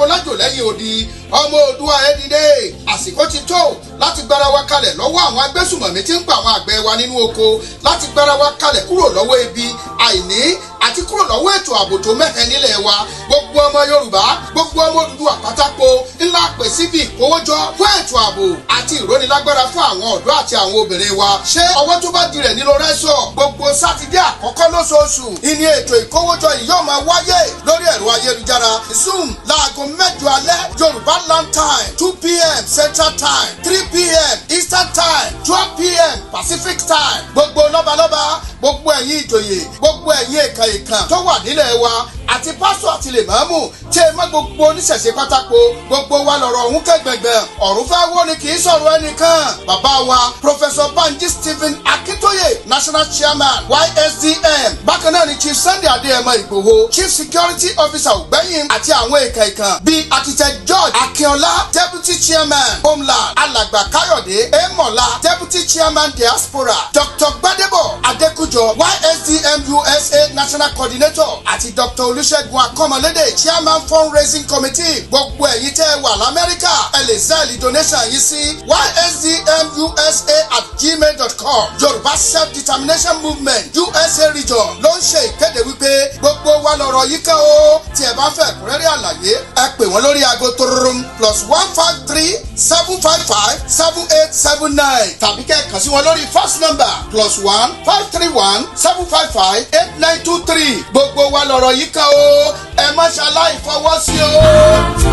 Lájò lẹ́yìn odi. Ọmọ Oòduà, ẹ dìde! Àsìkò ti tó láti gbára wa kalẹ̀ lọ́wọ́ àwọn agbésùmọ̀mí tí ń pa àwọn àgbẹ̀ wa nínú oko, láti gbára wa kalẹ̀ kúrò lọ́wọ́ ebi, àìní àti kúrò lọ́wọ́ ètò ààbò tó mẹ́hẹ nílẹ̀ wa. Gbogbo ọmọ Yorùbá, gbogbo ọmọ Odùduwà pátákó ńlá pè síbi ìkówójọ fún ètò ààbò àti ìrónilágbára fún àwọn ọ̀dọ́ àti àwọn obìnrin wa. Ṣé ọwọ́ tó bá dirẹ̀ nílò rẹ́sọ̀? Gbogbo Sátidé àkọ́kọ́ lóṣooṣù ìní ètò ìkówójọ yìí yóò máa wáyé lórí ẹ̀rọ ayélujára Zoom láago 8 alẹ́ Yorùbá Land Time, 2 p.m. Central Time, 3 p.m. Eastern Time, 12 p.m. Pacific Time. Gbogbo lọ́balọ́ba, gbogbo ẹ̀yin ìjòyè, gbogbo ẹ̀yin èèkàn èèkàn tó wà nílẹ̀ wa, àti pásítọ̀ àti lèmọ́mù tí ẹ mọ́, gbogbo oníṣẹ̀ṣe pátákó, gbogbo wa lọ̀rọ̀ ọ̀hún kẹ́gbẹ̀gbẹ̀. Ọ̀run fẹ́ wó ni, kì í sọ̀rọ̀ ẹnìkan. Bàbá wa, Professor Banji Stephen Akintoye, National Chairman, YSDM, bákan náà ni Chief Sunday Adéyẹmọ Ìgbòho, Chief Security Officer ògbẹ́yìn, àti àwọn èèkàn èèkàn bíi Architect George Akínọlá, Deputy Chairman, Homeland, Alàgbà Káyọ̀dé Èmọ̀lá, Deputy Chairman, Diaspora, Dr. Gbadebo Adékújọ, YSDM USA National Coordinator, àti Dr. Olùṣègùn Akọ́mọlédè, Chairman, Fundraising Committee. Gbogbo ẹ̀yin tẹ́ ẹ wà l'Amẹ́ríkà, ẹ lè Zelle donation yìí sí ysdmusa@gmail.com. Yorùbá Self Determination Movement USA Region ló ń ṣe ìkéde wípé gbogbo wa lọ̀rọ̀ yìí kàn ó. Tí ẹ bá fẹ́ ẹ̀kúnrẹ́rẹ́ àlàyé, ẹ pè wọ́n lórí aago tòròrùn +1 537 557 879, tàbí kẹ́ ẹ kàn sí wọn lórí first number +1 531 755 8923. Gbogbo wa lọ̀rọ̀ yìí kàn ó, ẹ má ṣaláì fọwọ́ sí o.